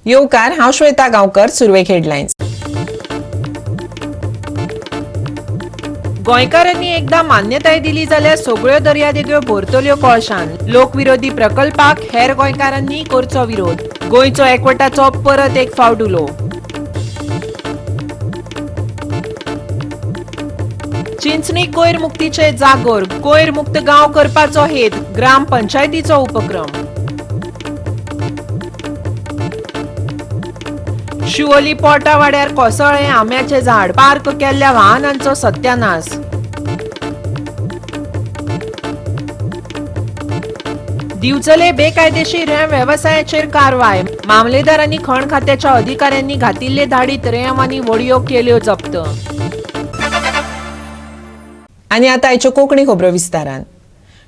येवकार, हांव श्वेता गांवकर. सुरवेक हेडलायन्स. गोंयकारांनी एकदा मान्यताय दिली जाल्यार सगळ्यो दर्यादेग्यो भरतल्यो कोळशान. लोकविरोधी प्रकल्पाक हेर गोंयकारांनी करचो विरोध. गोंयचो एकवटाचो परत एक फावट उलो. चिंचणी कोयर मुक्तीचे जागोर. कोयर मुक्त गांव करपाचो हेत. ग्राम पंचायतीचो उपक्रम. शिवोली पोटावाड्यार कोसळ्ळें आंब्याचें झाड. पार्क केल्ल्या वाहनांचो सत्यानाश. दिवचले बेकायदेशीर रेंव वेवसायाचेर कारवाय. मामलेदारांनी खण खात्याच्या अधिकाऱ्यांनी घातिल्ले धाडीत रेंव आनी वडयो केल्यो जप्त. आनी आतां आयच्यो कोंकणी खबरो विस्तारान.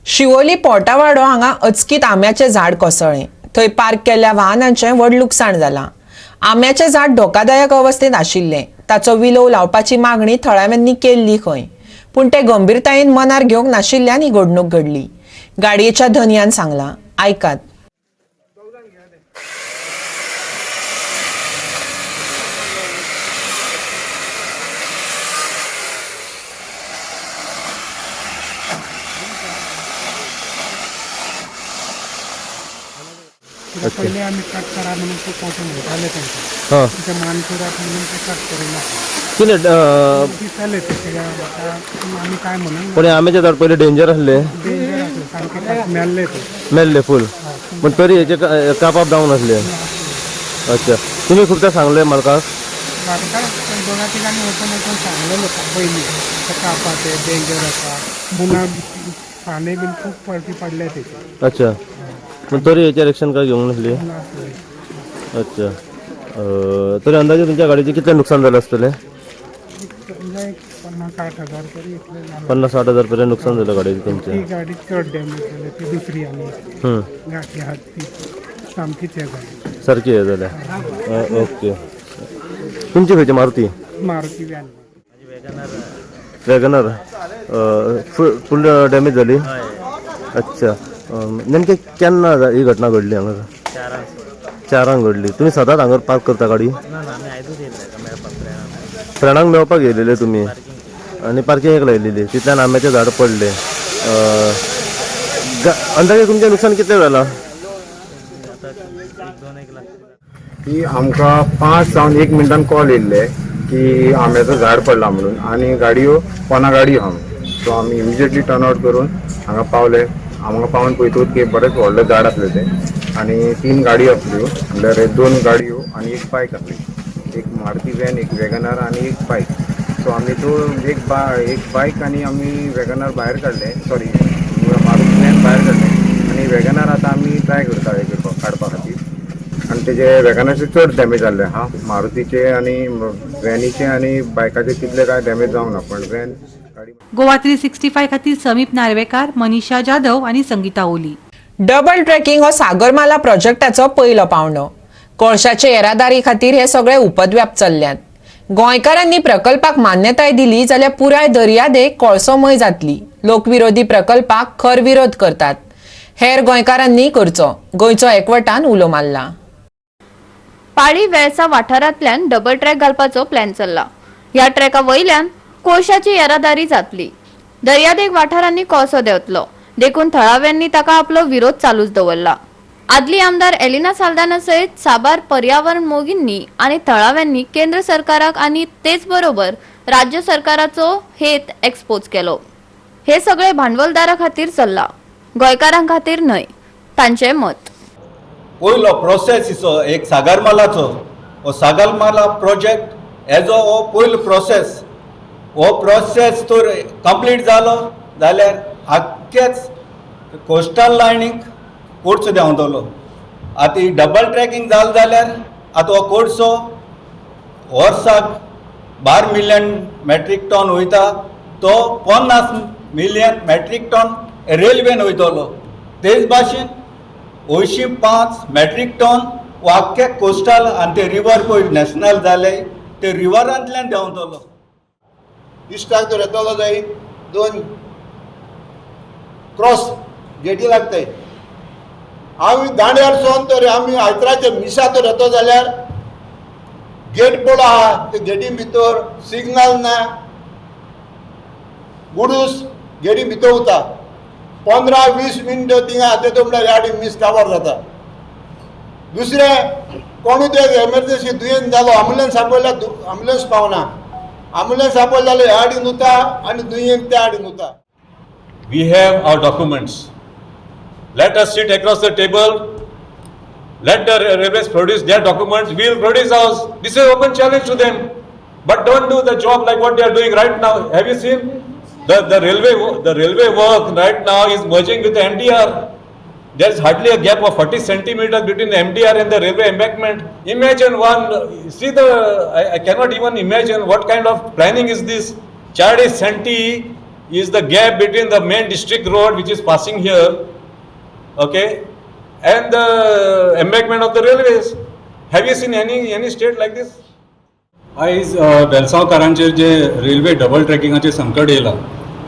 शिवोली पोटावाडो हांगा अचकीत आंब्याचें झाड कोसळ्ळें. थंय पार्क केल्ल्या वाहनांचें व्हड लुकसाण जालां. आंब्याचें झाड धोकादायक अवस्थेंत आशिल्लें. ताचो विलोव लावपाची मागणी थळाव्यांनी केल्ली खंय, पूण ते गंभीरतायेन मनार घेवंक नाशिल्ल्यान ही घडणूक घडली. गाडयेच्या धनयान सांगलां, आयकात. पहिले आम्ही कट करा म्हणून ते कोर्टात म्हणटाले तांकां. ते मान करात म्हणून ते कट करूं नाका. कितें? दिसताले ते कित्याक आतां आमी काय म्हणून. पण आंब्याचे झाड पयले डेंजर आसले. डेंजर आसले सामके, मेल्ले ते. मेल्ले फूल, पण तरी हेचे कापाप जावंक नासले. अच्छा, तुमी खुबदां सांगले मालकाक? म्हाका दोगा तिगांनी वचून वचून सांगलें लोकांक पयलीं, ते कापा, ते डेंजर आसा. पुन्हा फांदे बीन खूब फावटी पडले तेचे. अच्छा, पण तरी हेचेर एक्शन काय घेवंक नासली? नासले. अच्छा, तरी अंदाजे तुमच्या गाडीचे कितलें नुकसान जालें आसतलें? समजा एक 50-60 हजार तरी इतलें जालें. 50-60 हजार पर्यंत नुकसान जालें गाडयेचें तुमचें. ती गाडी चड डॅमेज जाली, ती दुसरी आनी गाडी आहा ती सामकीच हें जाली. सारकी हें जालें. ओके, तुमची खंयची मारुती? मारुती व्हॅन. वॅगनर फूल डॅमेज जाली. अच्छा, नेमकें केन्ना ही घटना घडली हांगा? 4 घडली. तुमी सदांच हांगर पार्क करता गाडी? फ्रेंडांक मेळपाक येयलेले तुमी आनी पार्किंगेक लायलेली, तितल्यान आंब्याचें झाड पडलें. अंदाजे तुमचें नुकसान कितलें जालां? की आमकां 5 जावन 1 मिनटान कॉल येयल्ले की आंब्याचो झाड पडला म्हणून आनी गाडयो पोना गाडी आहा म्हणून. सो आमी इमिजिएटली टर्न आवट करून हांगा पावले. हांगा पावून पळयतूच की बरेंच व्हडलें झाड आसलें तें आनी 3 गाडयो आसल्यो, म्हणल्यार 2 गाडयो आनी एक बायक आसली, एक मारुती व्हॅन, एक वॅगनार आनी एक बायक. सो आमी तो एक बायक आनी आमी वॅगनार भायर काडले, सॉरी मारुती व्हॅन भायर काडले आनी वॅगनार आतां आमी ट्राय करता हें करपाक काडपा खातीर. आनी तेजे वॅगनाचे चड डॅमेज जाल्ले आहा. मारुतीचे आनी व्हॅनीचे आनी बायकाचे तितले कांय डॅमेज जावंक ना, पण व्हॅन गाडी. गोवा 365 खातीर समीप नार्वेकार, मनीषा जाधव आणि संगीता ओली. डबल ट्रॅकिंग हो सागरमाला प्रोजेक्टाचो पयलो पावंडो. कोळशाचे येरादारी खातीर हे सगळे उपद्व्याप चल्ल्यात. गोंयकारांनी प्रकल्पाक मान्यताय दिली जाल्यार पुराय दर्यादेग कोळसोमय जातली. लोकविरोधी प्रकल्पाक खर विरोध करतात. हेर गोंयकारांनी करचो. गोंयचो एकवटान उलो मारला. पाळी वेळसा वाठारांतल्यान डबल ट्रॅक घालपाचो प्लॅन चल्ला. ह्या ट्रॅका वयल्यान कोळशाची येरादारी जातली. दर्यादेग वाठारांनी कोळसो देंवतलो, देखून थळाव्यांनी ताका आपलो विरोध चालूच दवरला. आदली आमदार एलिना साल्दाना सयत साबार पर्यावरण मोगींनी आनी थळाव्यांनी केंद्र सरकाराक आनी तेच बरोबर राज्य सरकाराचो हेत एक्सपोज केलो. हे सगळे भांडवलदारा खातीर चल्ला, गोंयकारां खातीर न्हय, तांचें मत. पयलो प्रोसेस एक सागरमालाचो, हो सागरमाला प्रोजेक्ट हेजो हो पयलो प्रोसेस. हो प्रोसेस तर कंप्लीट जालो जाल्यार आख्खेच कोस्टल लायनीक कोर्स देंवतलो. आतां ही डबल ट्रॅकिंग जालें जाल्यार आतां हो कोळसो वर्साक 12 मिलियन मेट्रीक टन वयता, तो 50 मिलियन मेट्रीक टन रेल्वेन वयतलो. तेच भाशेन 85 मेट्रीक टन हो आख्खे कोस्टल आनी ते रिवर पळय नॅशनल जाले ते रिवरांतल्यान देंवतलो. इश्टाक तर येतलो जाय, 2 क्रॉस गेटी लागताय. आमी दांड्यार सोन तर आमी आयतराचे मिसा तर येतो जाल्यार गेट पडो आहा, ते गेटी भितर सिग्नल ना, गुडूस गेटी भितर उरता 15-20 मिनटं थिंगा ते म्हणल्यार ह्या मीस काबार जाता. दुसरें कोणूय ते एमर्जन्सी दुयेंत जालो एम्बुलन्स आपयल्यार एम्बुलन्स पावना, एम्बुलन्स आपयली जाल्यार ह्या आडीन उरता आनी दुयेंत त्या आडीन उरता. We have our documents. Let us sit across the table. Let the railways produce their documents. We will produce ours. This is open challenge to them. But don't do the job like what they are doing right now. Have you seen? The railway work right now is merging with the MDR. There is hardly a gap of 40 centimeters between the MDR and the railway embankment. Imagine one, see the, I cannot even imagine what kind of planning is this. 40 centi is the gap between the main district road which is passing here, okay, and the embankment of the railways. Have you seen any state like this? आयज वेलसांवकारांचेर जे railway double ट्रॅकिंगाचें संकट येयलां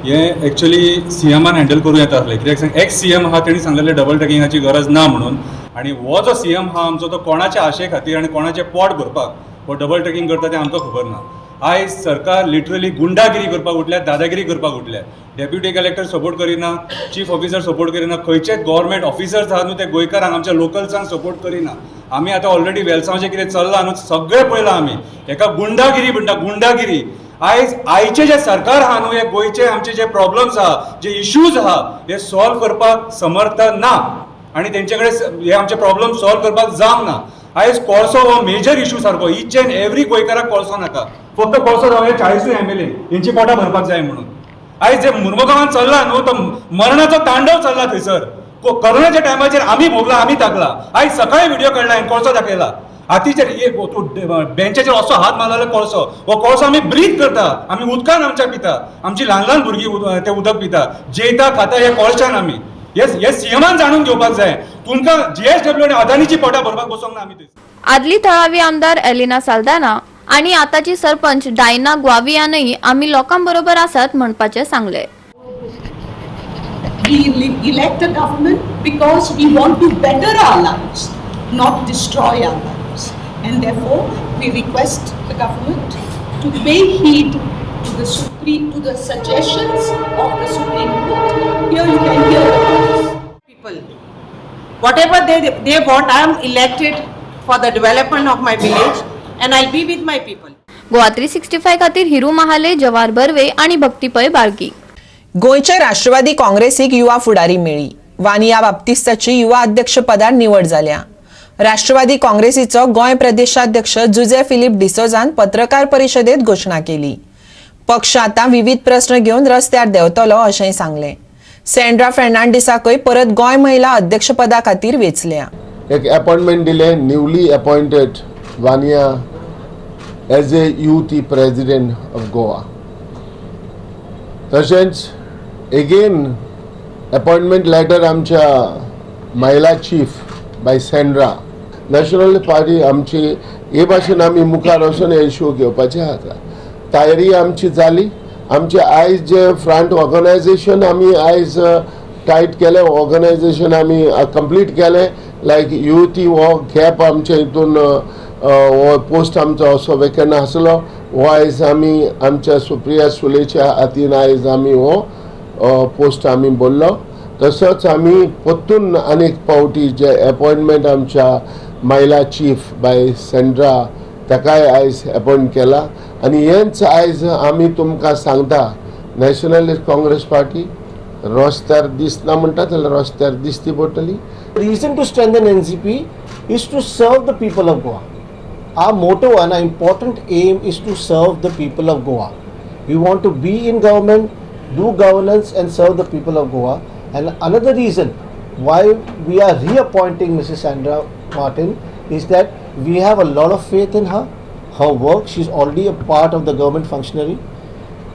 हें actually सीएमान handle करूं येता आसलें. कित्याक सांग, ex CM आहा तेणी सांगलेलें डबल ट्रॅकिंगाची गरज ना म्हणून, आनी हो जो सीएम आहा आमचो तो कोणाच्या आशे खातीर आनी कोणाचें पोट भरपाक हो डबल ट्रॅकिंग करता तें आमकां खबर ना. आयज सरकार लिटरली गुंडागिरी करपाक उठल्या, दादागिरी करपाक उठल्या. डेप्युटी कलेक्टर सपोर्ट करिना, चीफ ऑफिसर सपोर्ट करिना, खंयचेच गव्हर्मेंट ऑफिसर्स आहा न्हू ते गोंयकारांक आमच्या लोकल्सांक सपोर्ट करिना. आमी आतां ऑलरेडी वेलसांवचें कितें चल्लां न्हू सगळें पळयलां आमी, हेका गुंडागिरी म्हणटा, गुंडागिरी. आयज आयचें जें सरकार आहा न्हू हे गोंयचे आमचे जे प्रॉब्लम्स आहा, जे इश्यूज आहा हे सॉल्व करपाक समर्थ ना आनी तेंचे कडेन हे आमचे प्रॉब्लम सॉल्व करपाक जावंक ना. आयज कोळसो हो मेजर इशू सारको, इच एंड एवरी गोंयकाराक कोळसो नाका, फक्त कोळसो जावं 40 MLA हेंची पोटां भरपाक जाय म्हणून. आयज जे मुर्मुगांवान चल्ला न्हू तो मरणाचो तांडव चल्ला थंयसर. कोरोनाच्या टायमाचेर आमी भोगला, आमी ताकला. आयज सकाळी व्हिडिओ काडला हांवें, कोळसो दाखयला, हातीचेर एक बेंचाचेर असो हात मारलेलो कोळसो. हो कोळसो आमी ब्रीथ करता, आमी उदकान आमच्या पिता, आमची ल्हान ल्हान भुरगीं ते उदक पिता, जेयता खाता हे कोळशान आमी. हे सीएमान जाणून घेवपाक जाय. तुमकां GSW आनी अदानीची पोटां भरपाक बसोंक ना आमी थंय. आदली थळावी आमदार एलिना साल्दाना आनी आतांची सरपंच डायना ग्वावियानय आमी लोकां बरोबर आसात म्हणपाचें सांगलें. We elect a government because we want to better our lives, not destroy our lives. And therefore, we request the government to pay heed to the to the suggestions of the Supreme Court. Here you can hear the voice. People, whatever they want, I am elected for the development of my village and I'll be with my people. Goa 365 खातीर हिरू महाले, जवार बर्वे आनी भक्ती पै बाळकी. गोंयचे राष्ट्रवादी काँग्रेसीक युवा फुडारी मेळ्ळी. वानिया बाप्तिस्ताची युवा अध्यक्षपदार निवड जाल्या. राष्ट्रवादी काँग्रेसीचो गोंय प्रदेशाध्यक्ष जुजे फिलीप डिसोजान पत्रकार परिशदेत घोशणा केली. पक्ष आतां विविध प्रस्न घेवन रस्त्यार देंवतलो अशेंय सांगलें. सेंड्रा फर्नांडीसाकय परत गोंय महिला अध्यक्षपदा खातीर वेंचल्या. एक अपॉइंटमेंट दिले newly appointed Vania as a youth president of Goa. तशेंच एगेन अपॉइंटमेंट लेटर आमच्या महिला chief by Sandra. National party आमची हे भाशेन आमी मुखार वचून हे इशू घेवपाचे आसा. तयारी आमची जाली. आमचे आयज जे फ्रंट ऑर्गनायझेशन आमी आयज टायट केलें, ऑर्गनायझेशन आमी कंप्लीट केलें. लायक युथ हो गॅप आमच्या हितून हो पोस्ट आमचो असो वेकंट आसलो, हो आयज आमी आमच्या सुप्रिया सुलेच्या हातीन आयज आमी हो पोस्ट आमी बोल्लो. तसोच आमी परतून आनीक फावटी जे अपॉयंटमेंट आमच्या महिला चीफ बाय सेंड्रा ताकाय आयज अपॉयंट केला. आनी हेंच आयज आमी तुमकां सांगता, नॅशनलिस्ट काँग्रेस पार्टी रस्त्यार दिसना म्हणटा जाल्यार रस्त्यार दिसती पडटली. Reason to strengthen NCP is to serve the people of Goa. Our motto and our important aim is to serve the people of Goa. We want to be in government, do governance and serve the people of Goa. And another reason why we are reappointing Mrs. Sandra Martin is that we have a lot of faith in her, her work. She's already a part of the government functionary.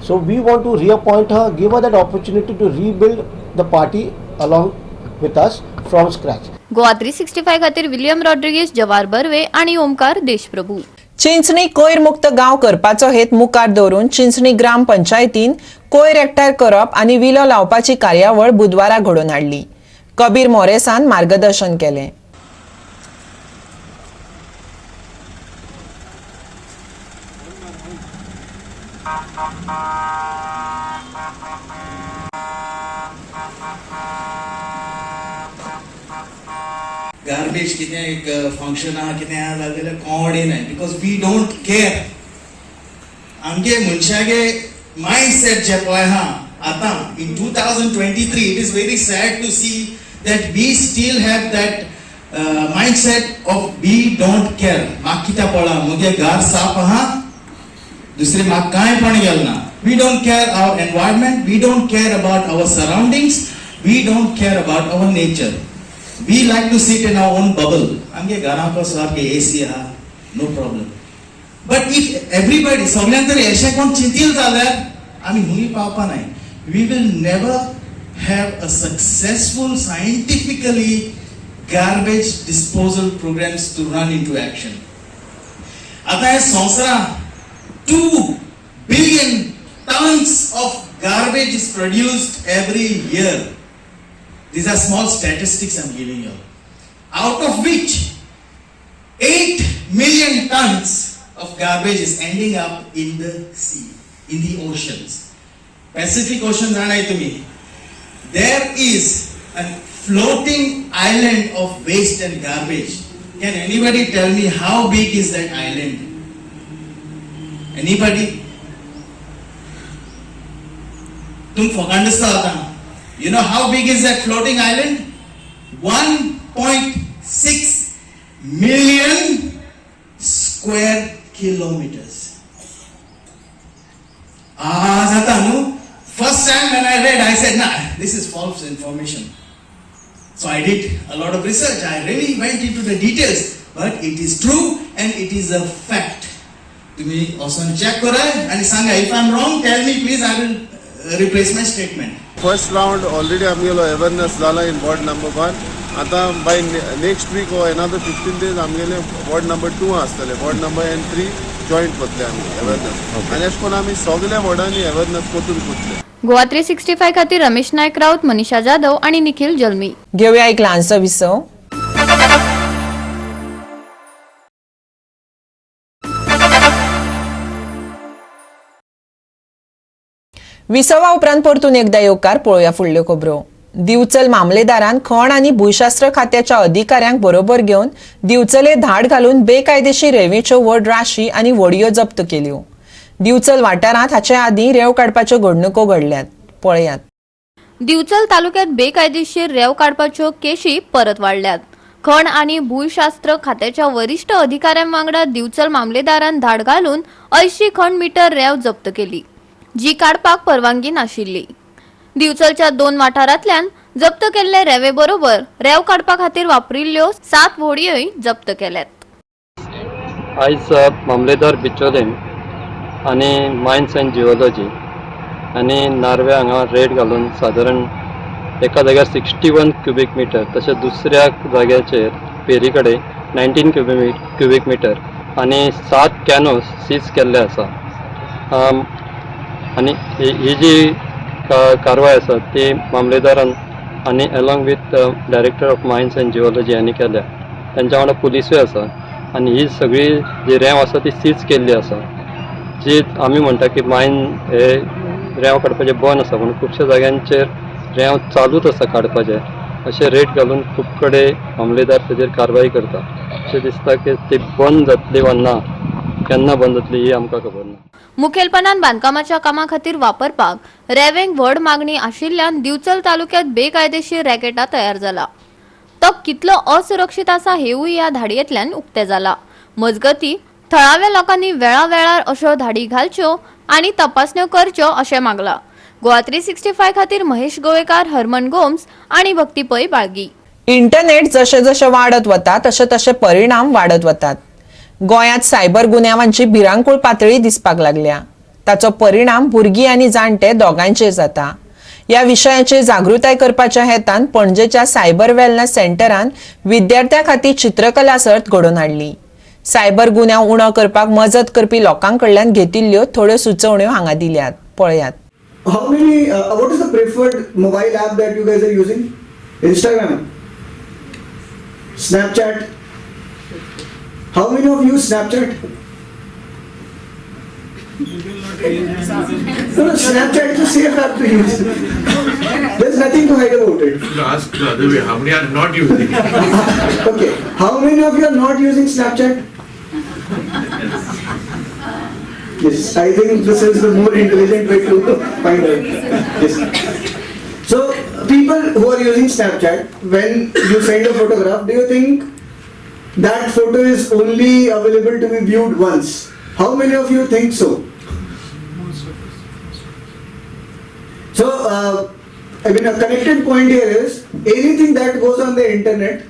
So we want to reappoint her, give her that opportunity to rebuild the party along with us from scratch. Goa 365 खातीर William Rodriguez, जवार बर्वे आनी ओमकार देशप्रभू. चिंचणी कोयर मुक्त गांव करपाचो हेत मुखार दवरून चिंचणी ग्राम पंचायतीन कोयर एकठांय करप आनी विलो लावपाची कार्यावळ बुधवारा घडोवन हाडली. कबीर मोरेसान मार्गदर्शन केलें. गार्बेज कितें एक फंक्शन आहा कितें आहा जाल्यार कोण येनाय because we don't care. आमगे मनशागे मायंड सेट जे पळय आहा आतां in 2023 it is very sad to see that we still have that mindset of we don't care. म्हाका कित्याक पळा मुगे घर साफ आहा दुसरें म्हाका कांय पण गेल ना. We don't care our environment, we don't care about our surroundings, we don't care about our nature. We like to sit in our own bubble. आमगे घरांक सारके एसी आहा, no problem. But if everybody सगळ्यांक जर अशें कोण चिंतील जाल्यार आमी हुंय पावपा नाय. We will never have a successful scientifically garbage disposal programs to run into action. आतां हे संवसारांत 2 billion tons of garbage is produced every year. These are small statistics I'm giving you. Out of which 8 million tons of garbage is ending up in the sea, in the oceans. Pacific Ocean, जाणाय तुमी. There is a floating island of waste and garbage. Can anybody tell me how big is that island? Anybody? तुम फोकाण दिसता आतां. You know how big is that floating island? 1.6 million square kilometers. Zata nu? First time when I read, I said, nah, this is false information. So I did a lot of research. I really went into the details, but it is true and it is a fact. Tumi also check koray and sanga, if I am wrong, tell me please, I will replace my statement. First round already आमगेलो awareness जाला in ward number 1. आतां by next week or another 15 days आमगेले ward number 2 आसतले. Ward number and 3 joint वतले आमी awareness. आनी अशें करून आमी सगल्या वॉर्डांनी अवेरनेस परतून करतले. गोवा 365 खातीर रमेश नायक राऊत, मनीषा जाधव आणि निखिल जल्मी. घेऊया एक ल्हानसो विसव. विसवा उपरांत परतून एकदा येवकार पळोवया फुडल्यो खबरो. दिवचल मामलेदारान खण आनी भूशास्त्र खात्याच्या अधिकाऱ्यांक बरोबर घेवन दिवचले धाड घालून बेकायदेशीर रेंवेच्यो व्हड राशी आनी व्हडयो जप्त केल्यो. दिवचल वाठारांत हाचे आदीं रेंव काडपाच्यो घडणुको घडल्यात. पळयात. दिवचल तालुक्यात बेकायदेशीर रेंव काडपाच्यो केशी परत वाडल्यात. खण आनी भूशास्त्र खात्याच्या वरिश्ठ अधिकाऱ्यां वांगडा दिवचल मामलेदारान धाड घालून 80 खण मीटर रेंव जप्त केली, जी काडपाक परवानगी नाशिल्ली. दिवचलच्या 2 वाठारांतल्यान जप्त केल्ले रेंवे बरोबर रेंव काडपा खातीर वापरिल्ल्यो 7 व्होडयोय जप्त केल्यात. आयज मामलेदार बिचोलेम आनी मायन्स अँड जिओलॉजी आनी नार्वे हांगा रेड घालून सादारण एका जाग्यार 61 क्युबीक मिटर तशें दुसऱ्या जाग्याचेर पेरी कडेन 19 क्युबीक मिटर आनी 7 कॅनोस सीज केल्ले आसा. आनी ही जी कारवाय आसा ती मामलेदारान आनी along with director of mines and geology हांणी केल्या. तांच्या वांगडा पुलिसूय आसा आनी ही सगळी जी रेंव आसा ती सीज केल्ली आसा. जी आमी म्हणटा की मायन हे रेंव काडपाचें बंद आसा, पूण खुबश्या जाग्यांचेर रेंव चालूच आसा काडपाचें. अशें रेट घालून खूब कडेन मामलेदार ताजेर कारवाय करता. अशें दिसता की ती बंद जातली वा ना, केन्ना बंद जातली ही आमकां खबर ना. मुखेलपणान बांदकामाच्या कामा खातीर वापरपाक रेंवेंक व्हड मागणी आशिल्ल्यान दिवचल तालुक्यात बेकायदेशीर रॅकेटां तयार जाला. तो कितलो असुरक्षीत आसा हेवूय ह्या धाडयेंतल्यान उक्तें जाला. मजगती थळाव्या लोकांनी वेळावेळार अश्यो धाडी घालच्यो आनी तपासण्यो करच्यो अशें मागला. गोवा 365 खातीर महेश गोवेकार, हरमन गोम्स आनी भक्ती पै बाळगी. इंटरनेट जशें जशें वाडत वता तशें तशें परिणाम वाडत वतात. गोंयांत सायबर गुन्यांवांची भिरांकूळ पातळी दिसपाक लागल्या. ताचो परिणाम भुरगीं आनी जाणटे दोगांयचेर जाता. ह्या विशयाचेर जागृताय करपाच्या हेतान पणजेच्या सायबर वेलनेस सेंटरान विद्यार्थ्यां खातीर चित्रकला सर्त घडोवन हाडली. सायबर गुन्यांव उणो करपाक मजत करपी लोकां कडल्यान घेतिल्ल्यो थोड्यो सुचोवण्यो हांगा दिल्यात. पळयात. How many? What is the preferred mobile app that you guys are using? Instagram, Snapchat. How many of you use Snapchat? No, Snapchat is a safe app to use. There's nothing to hide about it. No, ask the other way. How many are not using it? Okay. How many of you are not using Snapchat? Yes, I think this is the more intelligent way to find out. Yes. So, people who are using Snapchat, when you send a photograph, do you think that photo is only available to be viewed once? How many of you think so? So, I mean, a connected point here is anything that goes on the internet,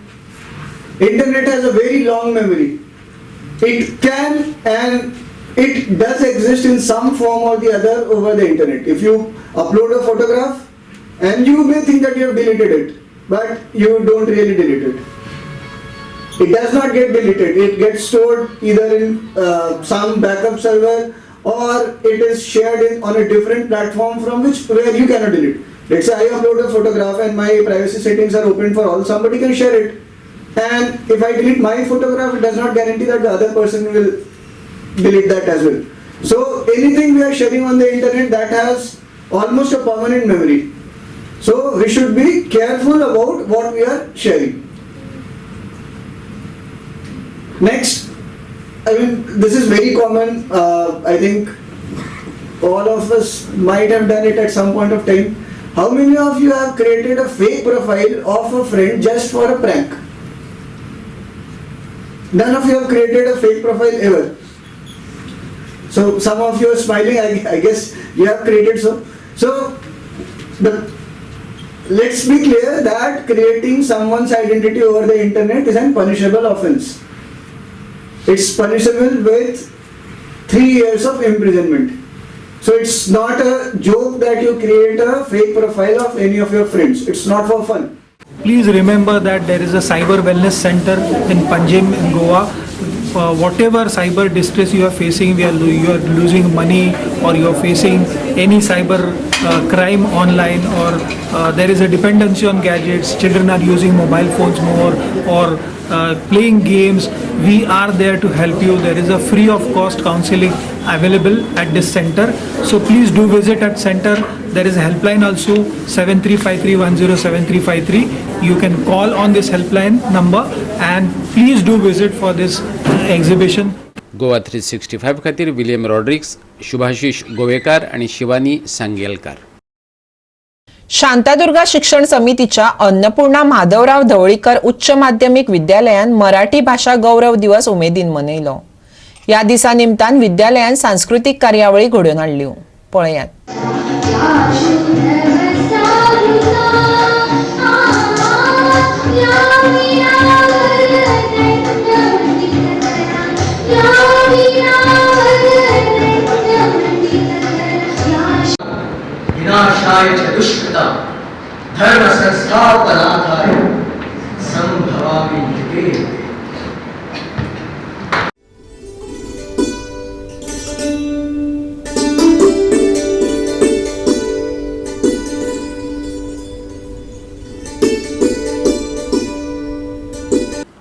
internet has a very long memory. It can and it does exist in some form or the other over the internet. If you upload a photograph, and you may think that you have deleted it, but you don't really delete it. It does not get deleted. It gets stored either in some backup server, or it is shared on a different platform from which where you cannot delete. Let's say I upload a photograph and my privacy settings are open for all. Somebody can share it. And if I delete my photograph, it does not guarantee that the other person will delete that as well. So anything we are sharing on the internet, that has almost a permanent memory. So we should be careful about what we are sharing. Next, I mean, this is very common. I think all of us might have done it at some point of time. How many of you have created a fake profile of a friend just for a prank? None of you have created a fake profile ever. So some of you are smiling, I guess you have created so. So let's be clear that creating someone's identity over the internet is an punishable offense. It's punishable with 3 years of imprisonment. So it's not a joke that you create a fake profile of any of your friends. It's not for fun. Please remember that there is a cyber wellness center in Panjim in Goa. Whatever cyber distress you are facing, you are losing money, or you are facing any cyber crime online, or there is a dependency on gadgets, children are using mobile phones more, or playing games, we are there to help you. There is a free of cost counseling available at this center. So please do visit at center. There is a helpline also, 7353107353. You can call on this helpline number and please do visit for this exhibition. Goa 365 खातीर William Rodrigues, शुभाशीष गोवेकार आनी शिवानी सांगेलकार. शांतादुर्गा शिक्षण समितीच्या अन्नपूर्णा माधवराव धवळीकर उच्च माध्यमिक विद्यालयान मराठी भाषा गौरव दिवस उमेदीन मनयलो. ह्या दिसा निमतान विद्यालयान सांस्कृतीक कार्यावळी घडोवन हाडल्यो. पळयात. विनाशाय च दुष्कृतां धर्म संस्थापनार्थाय संभवामि युगे युगे.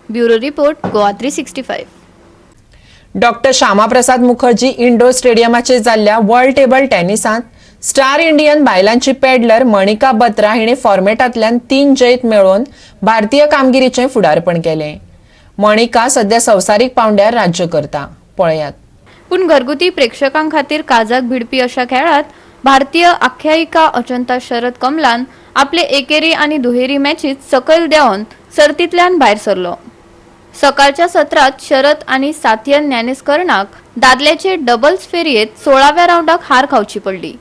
Bureau report, Goa 365. Doctor Shyama Prasad Mukherjee indoor स्टेडियमाचेर जाल्ल्या वर्ल्ड टेबल टेनिसांत स्टार इंडियन बायलांची पेडलर मणिका बत्रा हिणे फॉर्मेटांतल्यान 3 जैत मेळोवन भारतीय कामगिरीचें फुडारपण केलें. मणिका सध्या संवसारीक पावंड्यार राज्य करता. पळयात. पूण घरगुती प्रेक्षकां खातीर काजाक भिडपी अशा खेळात भारतीय आख्यायिका अचंता शरद कमलान आपले एकेरी आनी दुहेरी मॅचीत सकयल देंवन सर्तींतल्यान भायर सरलो. सकाळच्या सत्रात शरद आनी साथियन ज्ञानेस्करणाक दादल्याचे डबल्स फेरयेत 16व्या रावंडाक हार खावची पडली.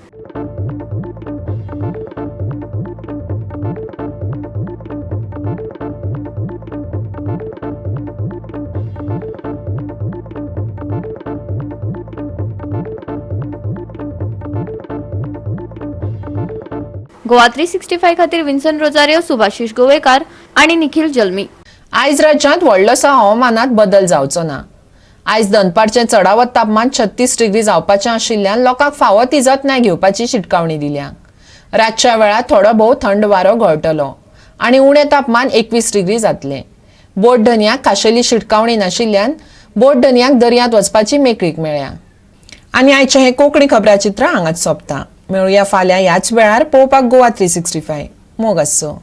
गोवा 365 खातीर विन्सन रोजारियो, सुभाषिश गोवेकार आनी निखिल जल्मी. आयज राज्यांत व्हडलोसो हवामानात बदल जावचो ना. आयज दनपारचें चडावत तापमान 36 डिग्री जावपाचें आशिल्ल्यान लोकांक फावो ती जतनाय घेवपाची शिटकावणी दिल्या. रातच्या वेळार थोडो भोव थंड वारो घोळटलो. आनी उणें तापमान 21 डिग्री जातलें. बोट धनयाक खाशेली शिटकावणी नाशिल्ल्यान बोट धनयाक दर्यांत वचपाची मेकळीक मेळ्ळ्या. आनी आयचें हें कोंकणी खबराचित्र हांगाच सोंपता. मेळुया फाल्यां ह्याच वेळार पळोवपाक गोवा 365. मोग आसचो.